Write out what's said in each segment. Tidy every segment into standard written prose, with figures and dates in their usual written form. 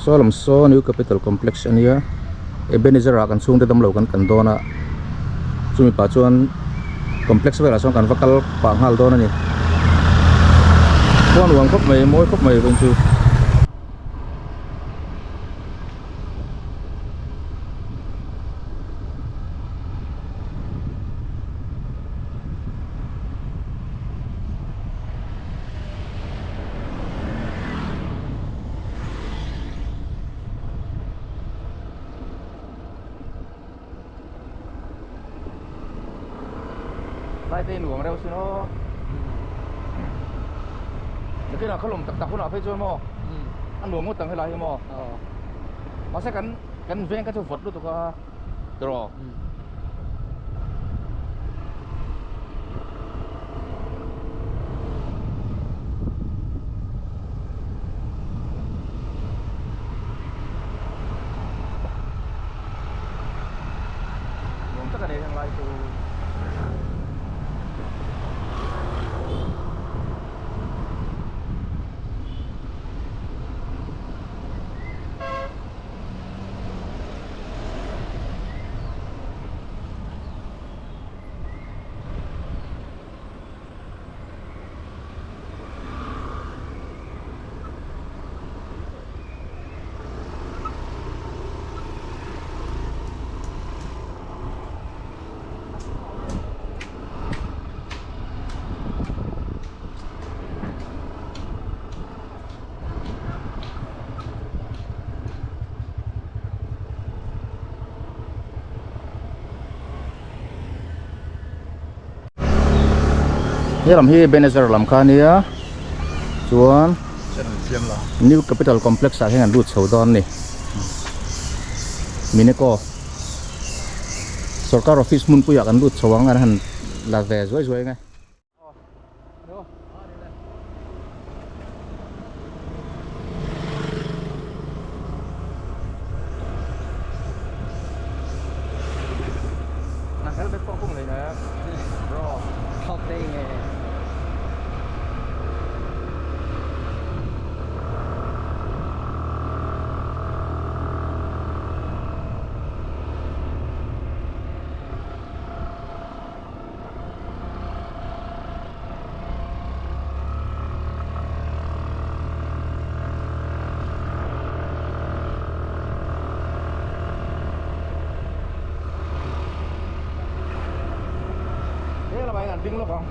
Saw lam saw New Capital Complex a nia Ebenezer ah kan chhungte damlo kan kan dawn a chumi pah chuan complex velah chuan kan va kal pah nghal dawn a ni khua nuam khawp mai mawi khawp mai vawiin chu. Lai te nuam reuh sin aw nakinah kha lawm tak tak hunah phei chuan maw a nuam ngawt ang helai hi maw mahse kan kan veng kha chu vawt lutuk a tiraw. Nuam tak a nei heng lai chu. He lam hi Ebenezer lam kha ania chuan New Capital Complex ah hian an lut chho dawn a ni Mineco Sorkar office hmunpui ah kan lut chho ang an han la ve zuai zuai ang e. Helmet pawh kung lei na bro. Thawk te nge. He lamah hian an ding lawk ang.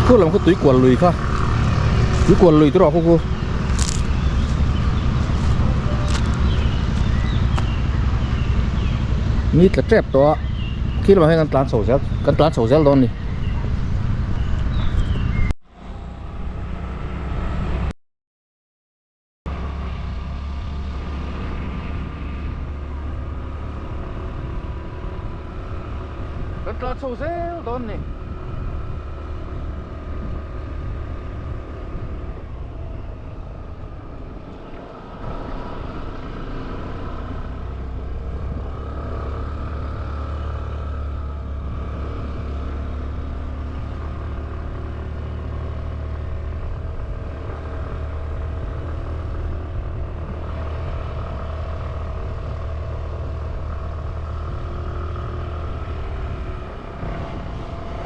Khu lam khu tui kual lui kha tui kual lui te rawh khu khu mi tla tep tawh a khi lamah hian kan tlan chho zel kan tlan chho zel dawn a ni. Kan tlan chho zel dawn a ni.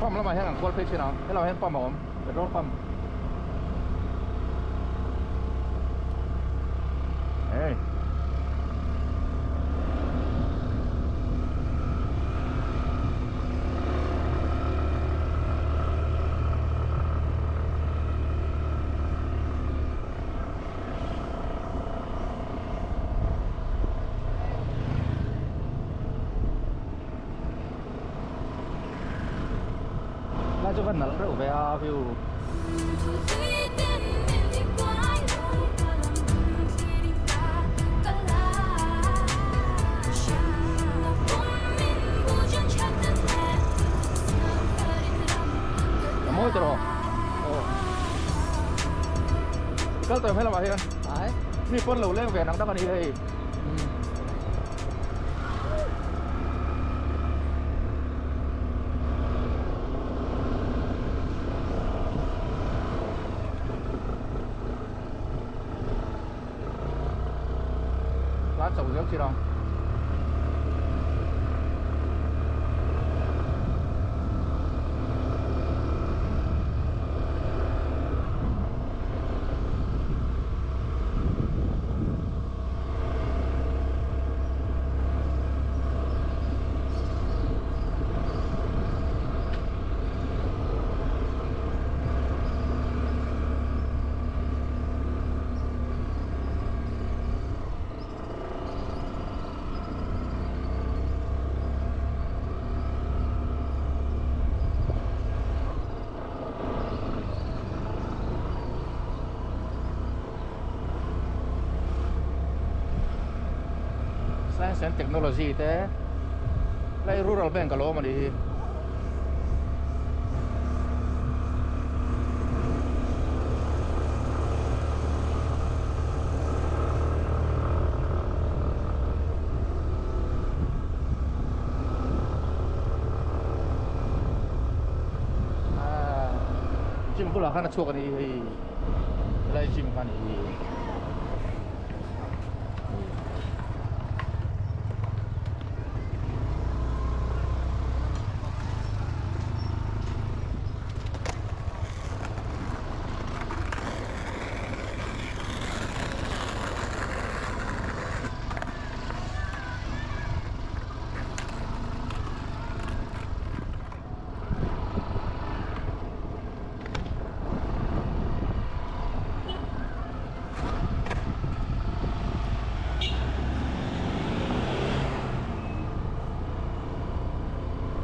Pump lamah hian an kual phei thin ang helaiah hian pump a awm petrol pump Hey. Lai chu va nalh reuh ve a view. tawh em helamah hian? Mi pawn lo leng ve nang dang a ni hei. Tlan chho zel thin ang. Science and Technology te lai Rural Bank a lo awm a nih hi. Gym bulah khan a chhuak a ni hei helai gym kha a ni hi.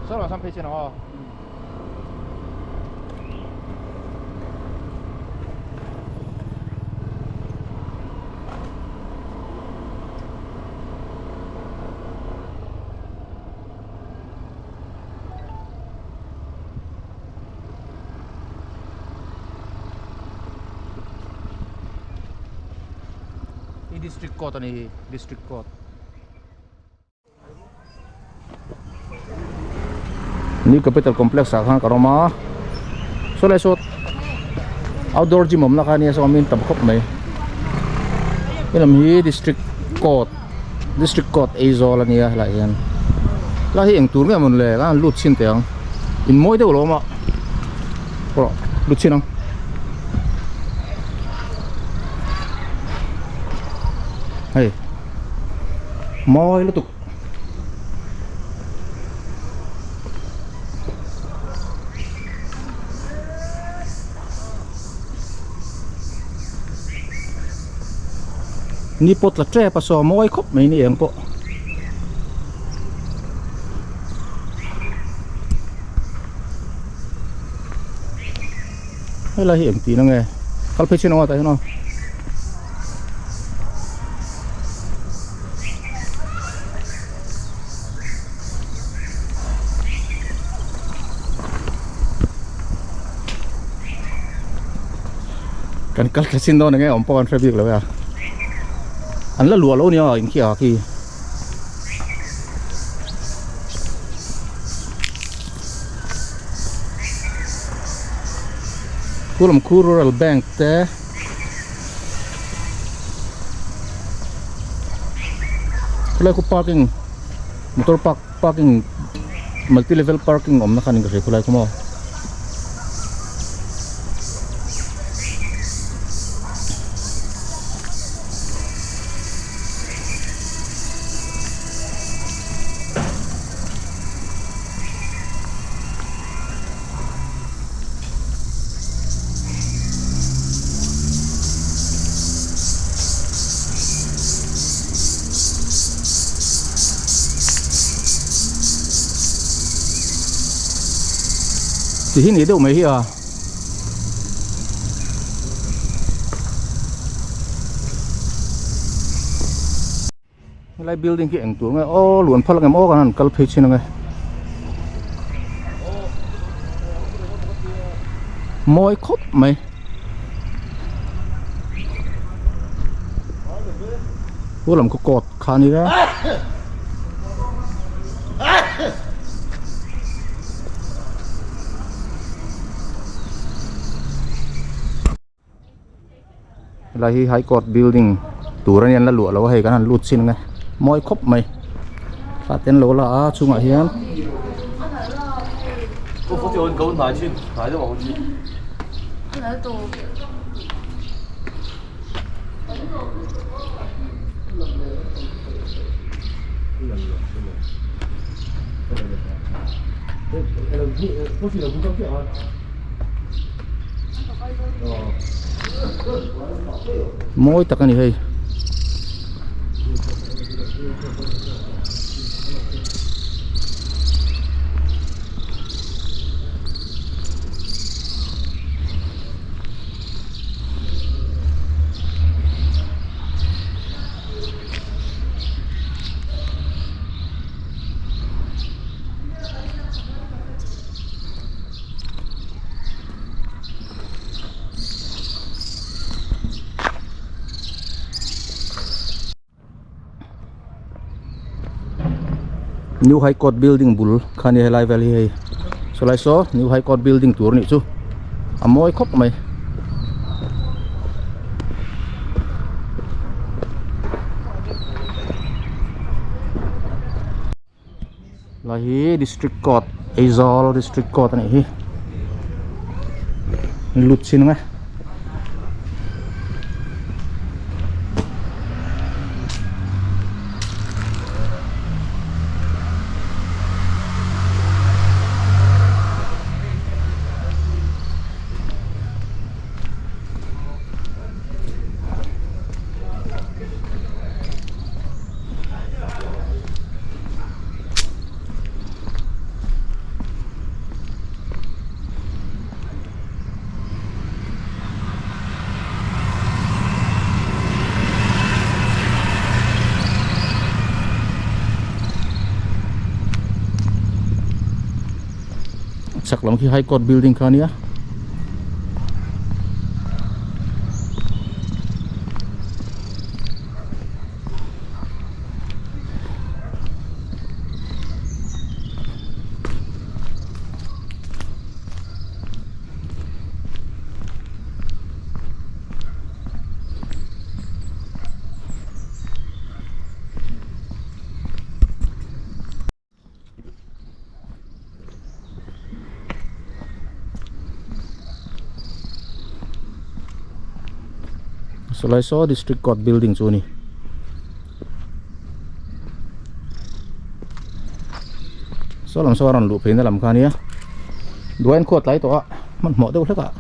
Saw lam sam phei chin ang aw. Hi district court a ni hi district court. New capital complex ah khan ka rawm a saw lai saw outdoor gym awmna kha ania saw min tam khawp mai helam hi district court district court Aizawl ania helaiah hian helai hi eng tur nge mawn le ka han lut chhin teh ang in mawi deuh lo awm a pawh lut chhin ang. Hei mawi lutuk ni pawh tla tep a saw mawi khawp mai ni eng pawh helai hi engtin ange kal phei chin ang aw tah hian aw. Kan kal thla chin dawn enge awm pawh an hre bik lo e a an la luah lo nia in khi ah khi. Khu lam khu rural bank te khulai khu parking motor park parking multi level parking awmna khan in ka hria khulai khu maw. Ti hi ni deuh mai hi a. Helai building khi eng tur nge aw luan phal ang em aw kan han kal phei chhin ang e mawi khawp mai. Khu lam khu court kha a nia. Helai hi high court building tur a nia an la luah lo a hei kan han lut chin ang e mawi khawp mai thla te an lo la a chungah hian. Mawi tak a ni hei. New High Court building bul kha nia helai vel hi hei sawlai saw New High Court building tur anih chu a mawi khawp mai. Lai hi district court Aizawl district court anih hi lut chin ang e. Chak lam khi high court building kha ania. Sawlai saw district court building chu a ni. Saw lam saw a rawn luh phei na lam kha a nia duai an khuat tlai tawh a hmanhmawh deuh hlek ah.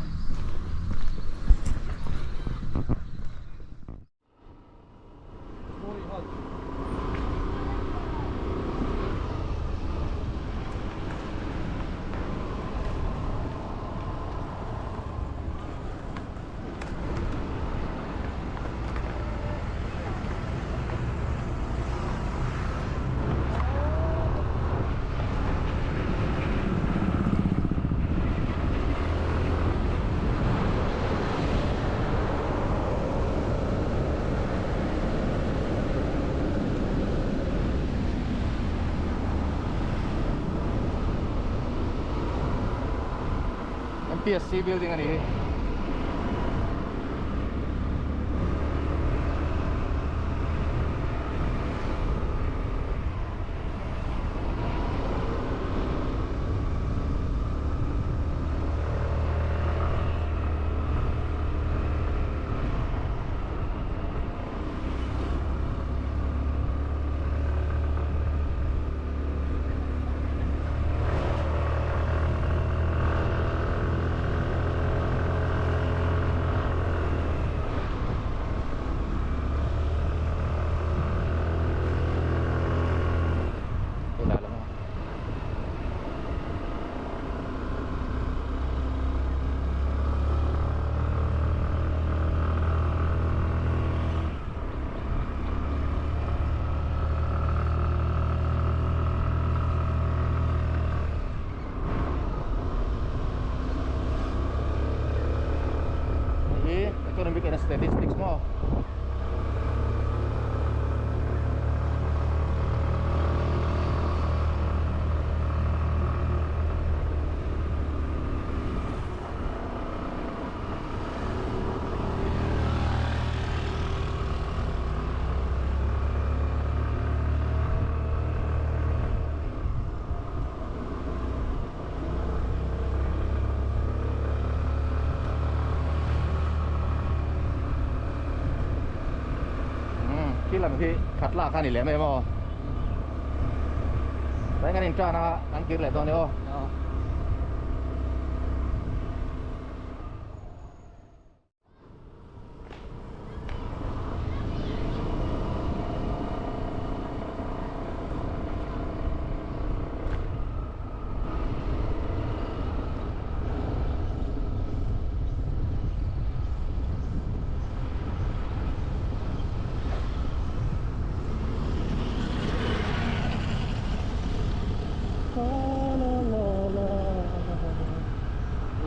MPSC building a ni hi. lam khi khat lak a ni lem em aw. Tlai kan intan a kan kir leh dawn ni aw.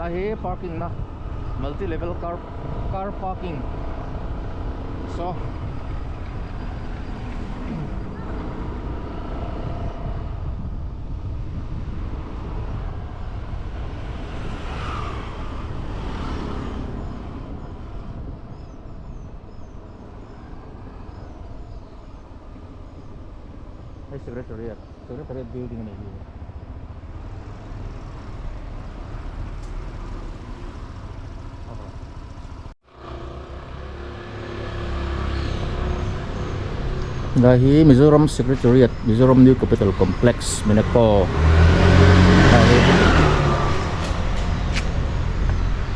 Lai hi parking na multi level car car parking saw Hei secretariat secretariat building a nih hi. Lai hi Mizoram Secretariat Mizoram New Capital Complex Minaco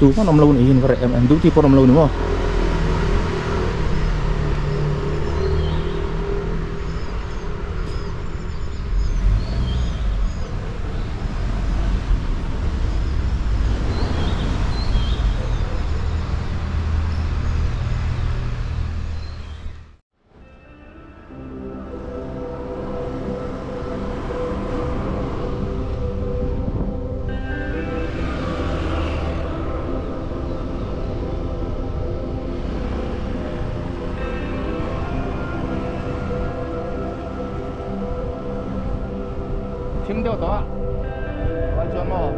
tu hman awm lo nih hi ka reh em em duty pawh an awm lo ni maw. Thim deuh tawh a vai chuan maw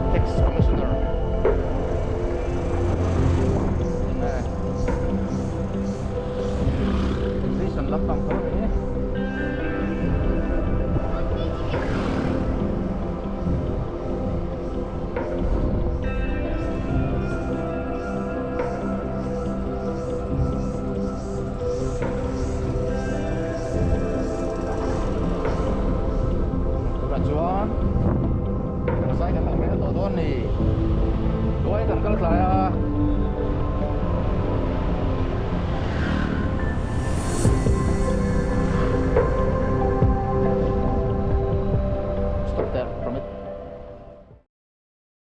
Tax Commissioner Taxation lampang tho a ni. Tunah chuan zai kan lo rel tawh dawn ni tuai kan kal tlai a. Stop there from it.